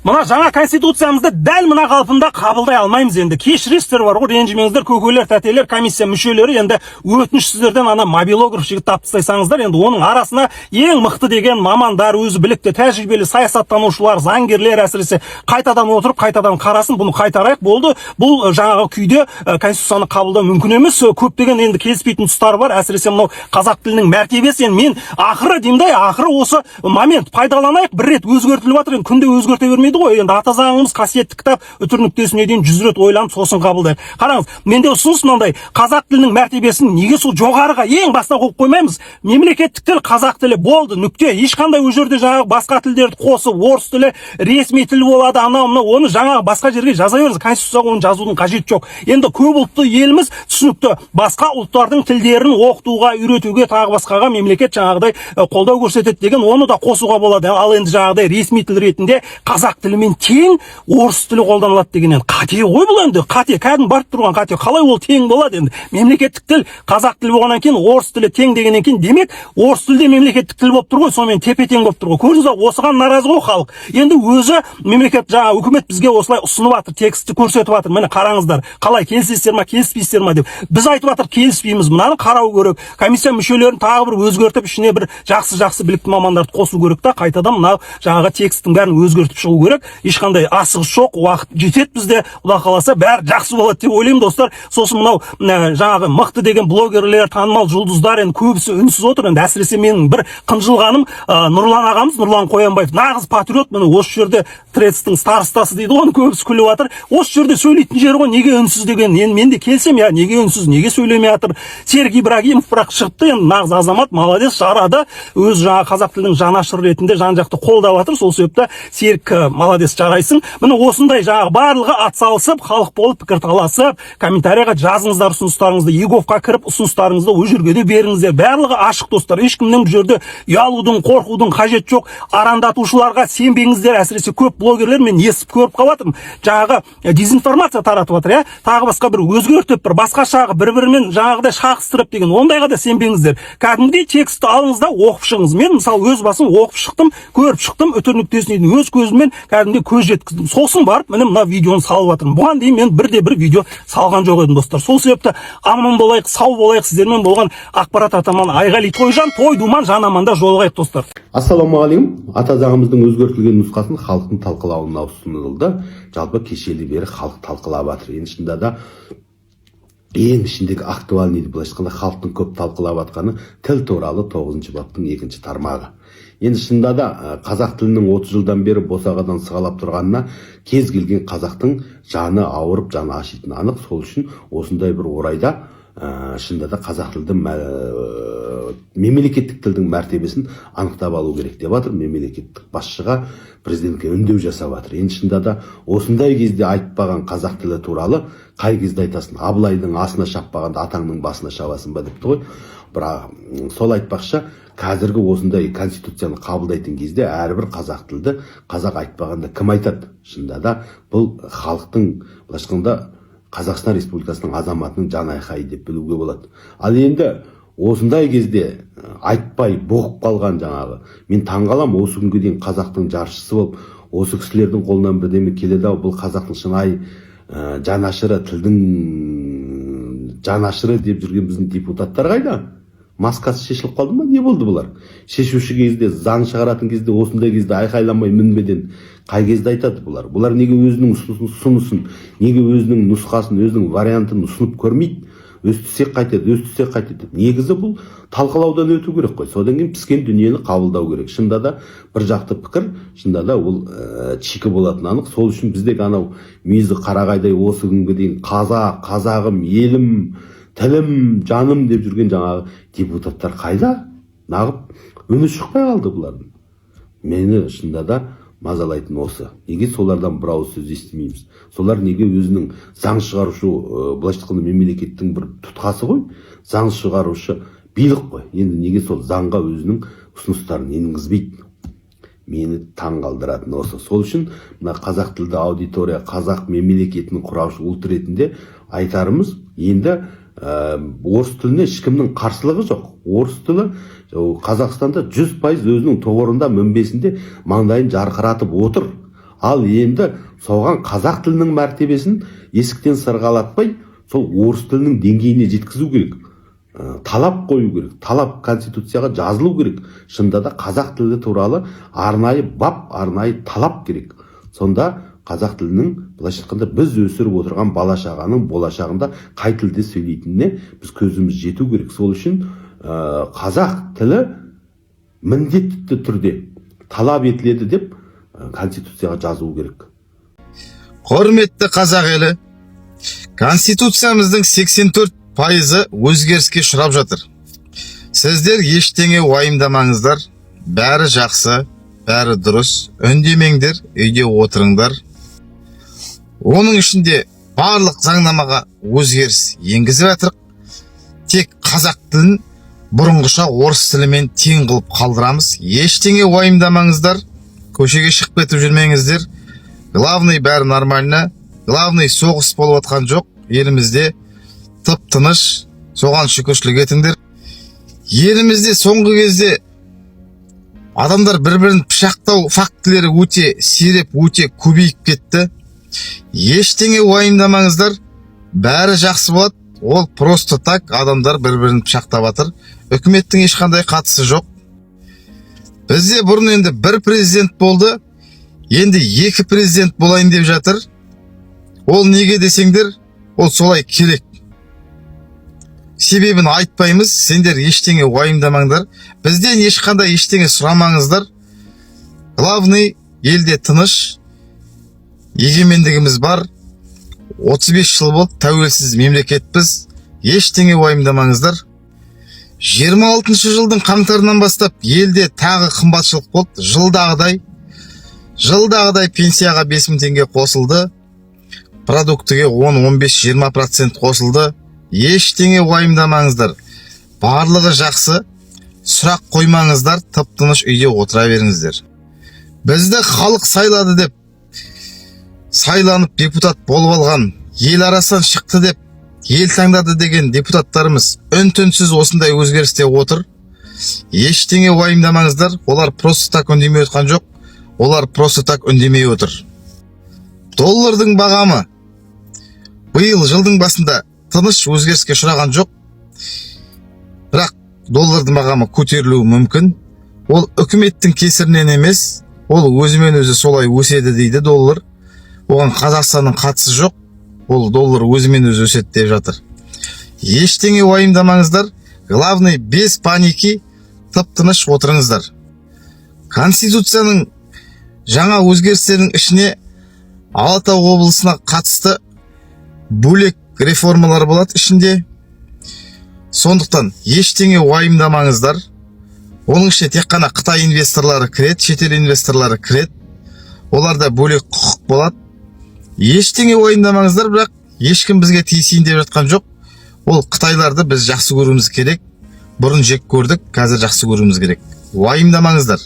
Мына жаңа конституциямызды дәл мына қалпында қабылдай алмаймыз енді. Кешіресіздер бар ғой, ренжімеңіздер, көкелер, тәтелер, комиссия мүшелері. Енді өтініш сіздерден, ана мобилограф жігітті алып тастайсаңыздар, енді оның арасына ең мықты деген мамандар, өзі білікті, тәжірибелі саясаттанушылар, заңгерлер әсіресе, қайтадан отырып, қайтадан қарасын. Бұны қайтарайық, болды. Бұл жаңағы күйде конституцияны қабылдау мүмкін емес. Көптеген енді келіспейтін тұстары бар, әсіресе мынау қазақ тілінің мәртебесі. Енді мен ақыры деймін да, ақыры осы момент пайдаланайық. Бір рет өзгертіліп жатыр, енді күнде өзгерте бермейді ғой. Енді ата заңымыз қасиетті кітап, үтір нүктесіне дейін 100 рет ойланып, сосын қабылдайық. Қараңыз, менде ұсыныс мынандай: қазақ тілінің мәртебесін неге сол жоғарыға, ең басына қойып қоймаймыз? Мемлекеттік тіл қазақ тілі болды, нүкте. Ешқандай ол жерде жаңағы басқа тілдерді қосып, орыс тілі ресми тіл болады, анау мынау, оны жаңағы басқа жерге жаза беріңіз, конституцияға оны жазудың қажеті жоқ. Енді көп ұлтты еліміз, түсінікті, басқа ұлттардың тілдерін оқытуға, үйретуге, тағы басқаға мемлекет жаңағыдай қолдау көрсетеді деген, оны да қосуға болады. Ал енді жаңағыдай ресми тіл ретінде қазақ тілімен тең орыс тілі қолданылады деген енді қате ғой. Бұл енді қате, кәдімгі барып тұрған қате. Қалай ол тең болады? Енді мемлекеттік тіл қазақ тілі болғаннан кейін, орыс тілі тең дегеннен кейін, демек, орыс тілі де мемлекеттік тіл болып тұр ғой, сонымен тепе тең болып тұр ғой. Көрдіңіз ба, осыған наразы ғой халық. Енді өзі мемлекет, жаңа үкімет бізге осылай ұсынып жатыр, текстті көрсетіп жатыр: міне, қараңыздар, қалай, келісесіздер ма, келіспейсіздер ма деп. Біз айтып жатыр, келіспейміз, мынаны қарау керек, комиссия мүшелерін тағы бір өзгертіп, ішіне бір жақсы жақсы білікті мамандарды қосу керек та, қайтадан мына жаңағы тексттің бәрін өзгертіп шығу керек. Ешқандай асығыс жоқ, уақыт жетеді бізде. Құда қаласа, бәрі жақсы болады деп ойлаймын, достар. Сосын мынау жаңағы мықты деген блогерлер, танымал жұлдыздар енді көбісі үнсіз отыр. Енді әсіресе менің бір қынжылғаным Нұрлан ағамыз, Нұрлан Қоянбаев, нағыз патриот. Міне, осы жерде Тредстің старостасы дейді ғой, оны көбісі күліп жатыр. Осы жерде сөйлейтін жері ғой, неге үнсіз деген. Енді мен де келсем, иә, неге үнсіз, неге сөйлемей жатыр? Серік Ибрагимов бірақ шығыпты енді, нағыз азамат, молодец, жарады. Өзі жаңағы қазақ тілінің жанашыры ретінде жан жақты қолдап жатыр. Сол себепті Серік, молодец, жарайсың. Міне, осындай жаңағы барлығы атсалысып, халық болып пікірталасып, комментарийға жазыңыздар ұсыныстарыңызды, еговқа кіріп, ұсыныстарыңызды ол жерге де беріңіздер. Барлығы ашық, достар, ешкімнен бұл жерде ұялудың, қорқудың қажеті жоқ. Арандатушыларға сенбеңіздер. Әсіресе көп блогерлер, мен естіп, көріп қалып жатырмын, жаңағы дезинформация таратып жатыр, иә, тағы басқа, бір өзгертіп, бір басқаша, бір бірімен жаңағыдай шағыстырып деген, ондайға да сенбеңіздер. Кәдімгідей текстті алыңыз да, оқып шығыңыз. Мен, мысалы, өз басым оқып шықтым, көріп шықтым, үтір нүктесіне дейін өз көзіммен кәдімгідей көз жеткіздім. Сосын барып, міне, мына видеоны салып жатырмын. Бұған дейін мен бірде бір видео салған жоқ едім, достар. Сол себепті аман болайық, сау болайық. Сіздермен болған ақпарат атаман Айғали Тойжан. Той думан, жан аманда жолығайық, достар. Ассалаумағалейкум! Ата заңымыздың өзгертілген нұсқасын халықтың талқылауына ұсынылды. Жалпы кешелі бері халық талқылап жатыр. Енді шынында да ең ішіндегі актуальный, былайша айтқанда, халықтың көп талқылап жатқаны тіл туралы тоғызыншы баптың екінші тармағы. Енді шынында да қазақ тілінің 30 жылдан бері босағадан сығалап тұрғанына кез келген қазақтың жаны ауырып, жаны ашитыны анық. Сол үшін осындай бір орайда шынында да қазақ тілді мемлекеттік тілдің мәртебесін анықтап алу керек деп жатыр. Мемлекеттік басшыға, президентке үндеу жасап жатыр. Енді шынында да осындай кезде айтпаған қазақ тілі туралы қай кезде айтасың? Абылайдың асына шаппағанда, атаңның басына шабасың ба депті ғой. Бірақ сол айтпақшы, қазіргі осындай конституцияны қабылдайтын кезде әрбір қазақ тілді қазақ айтпағанда, кім айтады? Шынында да бұл халықтың, былайша айтқанда, Қазақстан Республикасының азаматының жан айқайы деп білуге болады. Ал енді осындай кезде айтпай бұғып қалған жаңағы, мен таңғаламын, осы күнге дейін қазақтың жаршысы болып, осы кісілердің қолынан бірдеме келеді ау, бұл қазақтың шынайы жанашыры, тілдің жанашыры деп жүрген біздің депутаттар қайда? Маскасы шешіліп қалды ма, не болды бұлар? Шешуші кезде, заң шығаратын кезде, осындай кезде айқайламай мінбеден қай кезде айтады бұлар? Бұлар неге өзінің ұсынысын, неге өзінің нұсқасын, өзінің вариантын ұсынып көрмейді? Өстісек қайтеді, өстісек қайтеді деп. Негізі бұл талқылаудан өту керек қой, содан кейін піскен дүниені қабылдау керек. Шынында да бір жақты пікір, шынында да ол чикі болатыны анық. Сол үшін біздегі анау мүйізі қарағайдай, осы күнге дейін қазақ, қазағым, елім, тілім, жаным деп жүрген жаңағы депутаттар қайда? Нағып үні шықпай қалды бұлардың? Мені шынында да мазалайтын осы. Неге солардан бір ауыз сөз естімейміз? Солар неге өзінің заң шығарушы, былайша айтқанда, мемлекеттің бір тұтқасы ғой, заң шығарушы билік қой енді, неге сол заңға өзінің ұсыныстарын енгізбейді? Мені таң қалдыратын осы. Сол үшін мына қазақ тілді аудитория, қазақ мемлекетін құраушы ұлт ретінде айтарымыз: енді орыс тіліне ешкімнің қарсылығы жоқ. Орыс тілі Қазақстанда 100% өзінің тұғырында, мінбесінде маңдайын жарқыратып отыр. Ал енді соған қазақ тілінің мәртебесін есіктен сырғалатпай, сол орыс тілінің деңгейіне жеткізу керек. Талап қою керек, талап конституцияға жазылу керек. Шынында да қазақ тілі туралы арнайы бап, арнайы талап керек. Сонда қазақ тілінің, былайша айтқанда, біз өсіріп отырған бала шағаның болашағында қай тілде сөйлейтініне біз көзіміз жету керек. Сол үшін қазақ тілі міндетті түрде талап етіледі деп конституцияға жазу керек. Құрметті қазақ елі, Конституциямыздың 84%-ы өзгеріске ұшырап жатыр. Сіздер ештеңе уайымдамаңыздар, бәрі жақсы, бәрі дұрыс, үндемеңдер, үйде отырыңдар. Оның ішінде барлық заңнамаға өзгеріс енгізіп жатырық. Тек қазақ тілін бұрынғыша орыс тілімен тең қылып қалдырамыз. Ештеңе уайымдамаңыздар, көшеге шығып кетіп жүрмеңіздер. Главный, бәрі нормально. Главный, соғыс болып жатқан жоқ, елімізде тып тыныш, соған шүкіршілік етіңдер. Елімізде соңғы кезде адамдар бір бірін пышақтау фактілері өте сиреп, өте көбейіп кетті. Ештеңе уайымдамаңыздар, бәрі жақсы болады. Ол просто так адамдар бір бірін пышақтап жатыр, үкіметтің ешқандай қатысы жоқ. Бізде бұрын енді бір президент болды, енді екі президент болайын деп жатыр. Ол неге десеңдер, ол солай керек, себебін айтпаймыз. Сендер ештеңе уайымдамаңдар, бізден ешқандай ештеңе сұрамаңыздар. Главный, елде тыныш, егемендігіміз бар, 35 жыл болды тәуелсіз мемлекетпіз, ештеңе уайымдамаңыздар. 26 жылдың қаңтарынан бастап елде тағы қымбатшылық болды. Жылдағыдай пенсияға 5000 теңге қосылды, продуктіге 10, 15, 20% қосылды. Ештеңе уайымдамаңыздар, барлығы жақсы, сұрақ қоймаңыздар, тып тыныш үйде отыра беріңіздер. Бізді халық сайлады деп сайланып, депутат болып алған, ел арасынан шықты деп ел таңдады деген депутаттарымыз үн түнсіз осындай өзгерісте отыр. Ештеңе уайымдамаңыздар, олар просто так үндемей отқан жоқ, олар просто так үндемей отыр. Доллардың бағамы биыл жылдың басында тыныш, өзгеріске ұшыраған жоқ, бірақ доллардың бағамы көтерілуі мүмкін. Ол үкіметтің кесірінен емес, ол өзімен өзі солай өседі дейді доллар. Оған Қазақстанның қатысы жоқ, ол доллар өзімен өзі өседі деп жатыр. Ештеңе уайымдамаңыздар, главный, без паники, тып тыныш отырыңыздар. Конституцияның жаңа өзгерістерінің ішіне Алатау облысына қатысты бөлек реформалар болады ішінде, сондықтан ештеңе уайымдамаңыздар. Оның ішіне тек қана қытай инвесторлары кіреді, шетел инвесторлары кіреді, оларда бөлек құқық болады. Ештеңе уайымдамаңыздар, бірақ ешкім бізге тиісейін деп жатқан жоқ. Ол қытайларды біз жақсы көруіміз керек, бұрын жек көрдік, қазір жақсы көруіміз керек. Уайымдамаңыздар.